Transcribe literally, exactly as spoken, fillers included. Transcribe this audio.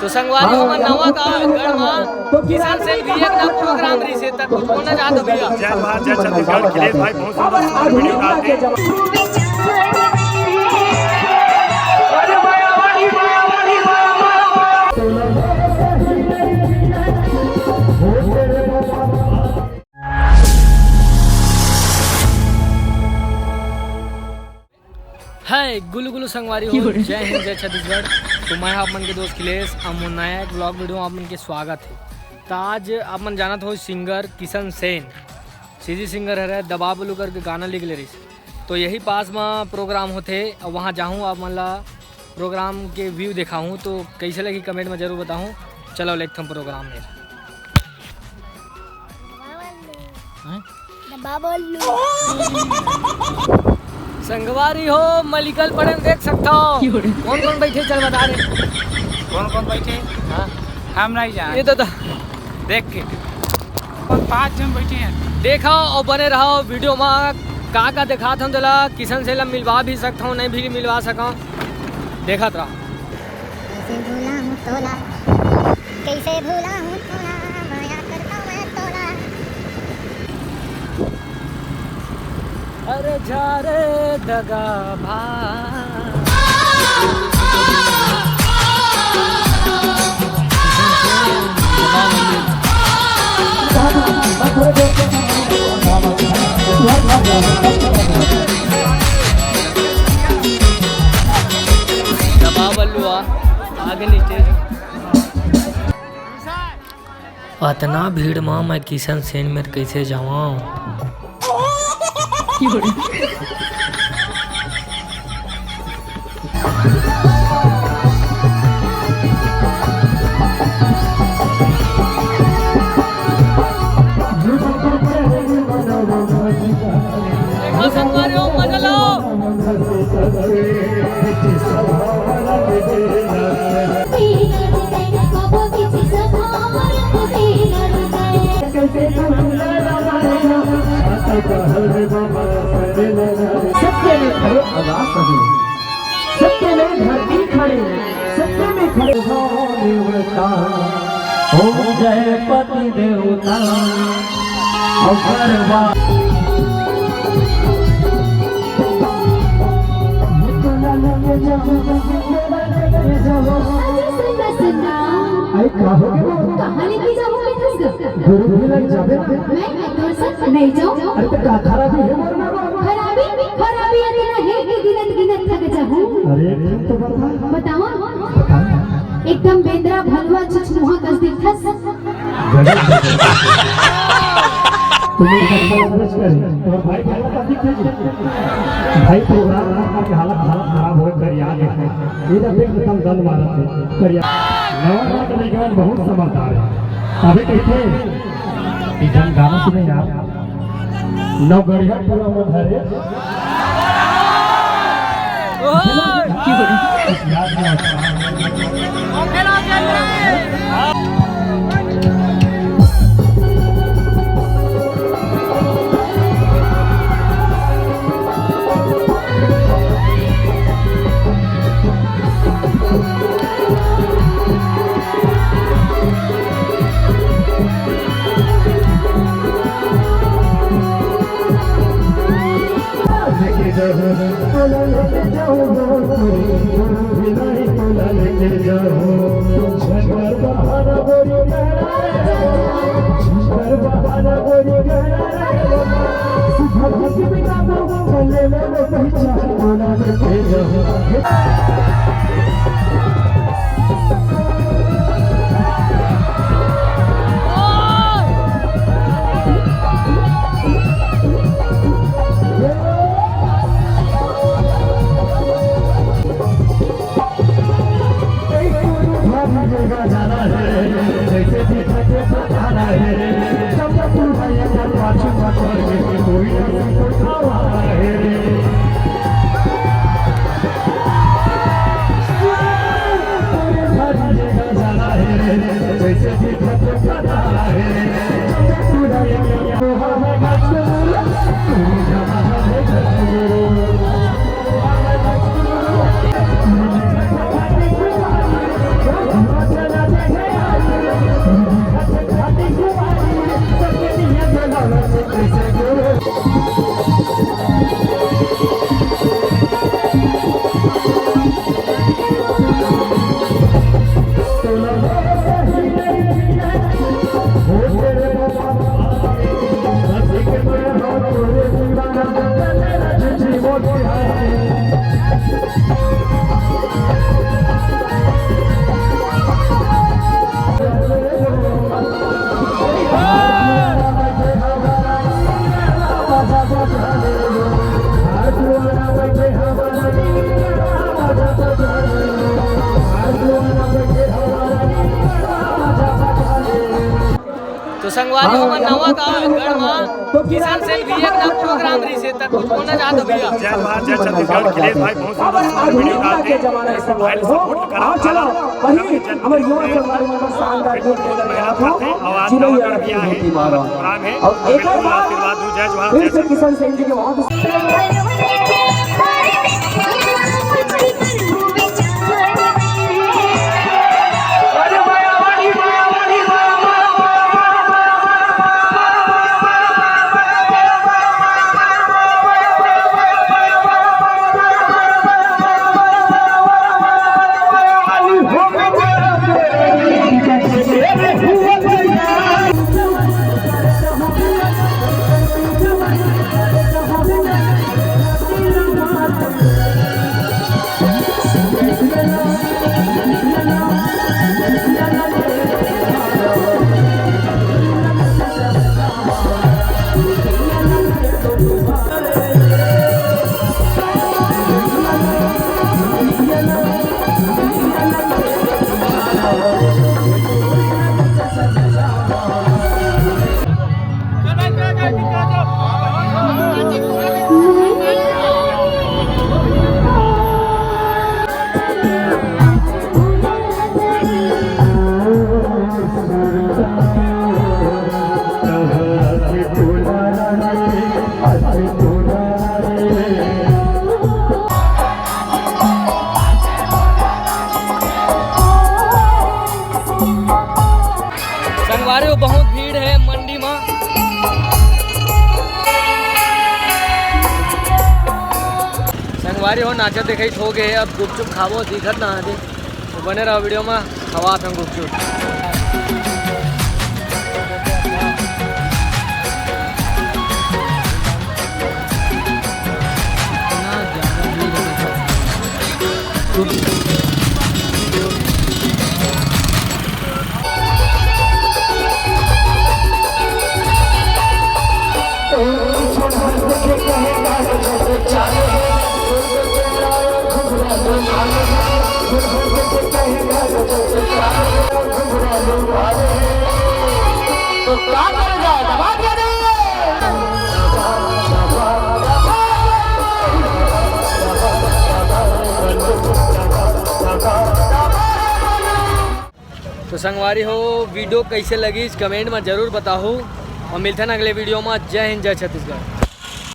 तो संगवारी हो, हमर नवा का गढ़ मा किशन सेन भी एक ना प्रोग्राम रहिसे, त कोन जात हो भैया? जय भारत, जय छत्तीसगढ़। खिलेश भाई बहुत सुंदर सुंदर वीडियो डालते हैं। हाय गुल्लू गुल्लू संगवारी हो, जय हिंद, जय छत्तीसगढ़। तो मैं आप मन के दोस्त खिलेश, अब मोर नया एक व्लॉग वीडियो आप मन के स्वागत है। तो आज आप मन जानत हो singer Kishan Sen, CG singer हरे, दबा बल्लू करके गाना लिख ले रहिस। तो यही पास में प्रोग्राम होथे, अब वहाँ जाहूँ, आप मन ला प्रोग्राम के व्यू देखाहूँ। तो कैसे लगी कमेंट में जरूर बताहूँ। चलो लेथन प्रोग्राम में। हैं? दबा बल्लू। संगवारी हो, मलिकल पड़े देख सकता हो। कौन कौन बैठे, चल बता रहे। कौन कौन बैठे? हाँ। हम नहीं जान। ये तो, तो देख के। और पाँच जन बैठे हैं। देखो और बने रहो वीडियो में, का का दिखात हम तेला। किशन सेन ला मिलवा भी सकता हूँ, नहीं भी मिलवा सका, देखत रहो। कैसे भूला हूँ तोला, कैसे भूला हूँ तोला, माया करता मैं तोला। अरे जा रे दगा भाई। दबा बल्लू आ, आगे नीचे। अतना भीड़ म मैं किशन सेन मेर कइसे जावंव? देखो संगवारी हो, मजा लो। सत्य में खड़े आकाश अग्नि, सत्य में धरती खड़ी, सत्य में खड़े देवता, ओम जय पति देवता, और भगवान। अरे सुन ना, सुन ना। अरे का हो गया? कहाँ लेके जाऊँ मैं तुझको? गुरु भी लग जावे ना। मैं तो सच नहीं जाऊँ। अरे तो का खराबी है? खराबी, खराबी इतना है कि गिनत गिनत थक जाऊँ। अरे ठीक तो बता। बताओ। बता। एकदम बेंदरा भलुआ चुचमुहा कस दिखथस। गजब। तुम्हें अच्छा लग रहा है? और भाई, भाई, भाई, प्रोग्राम करके हालत, हालत खराब हो कर याद है। ये जब देख, एकदम दंड मारा थे। कर याद। नवा नवा के लइका बहुत समझदार है। अभी कहते हैं कि जन गाना सुने यार। नवगढ़िया पूरा मन हरे। तो संगवारी हो, हमर नवा गांव गढ़ मा किशन सेन भैया का प्रोग्राम रहिसे, त कुछ बोलना चाहत हो भैया? जय जोहार, जय छत्तीसगढ़। खिलेश भाई बहुत सुंदर सुंदर वीडियो डालते हैं, भाई सपोर्ट करा, चलो, हमारे युवा संगवारी मन शानदार मेहनत करते हैं। और आज नवा गढ़ भी आए हैं, प्रोग्राम है, और एक बार आशीर्वाद दो। जय जोहार, जय छत्तीसगढ़। किशन सेन जी के बहुत संगवारी हो, बहुत भीड़ है मंडी मा। संगवारी हो, नाचा देखई हो गे, अब गुपचुप खाबो, दिखत ना आदि। तो बने रहो वीडियो मा, खवात हन गुपचुप। तो संगवारी हो, वीडियो कैसे लगिस, कमेंट में जरूर बताहू और मिलथन अगले वीडियो में। जय हिंद, जय छत्तीसगढ़।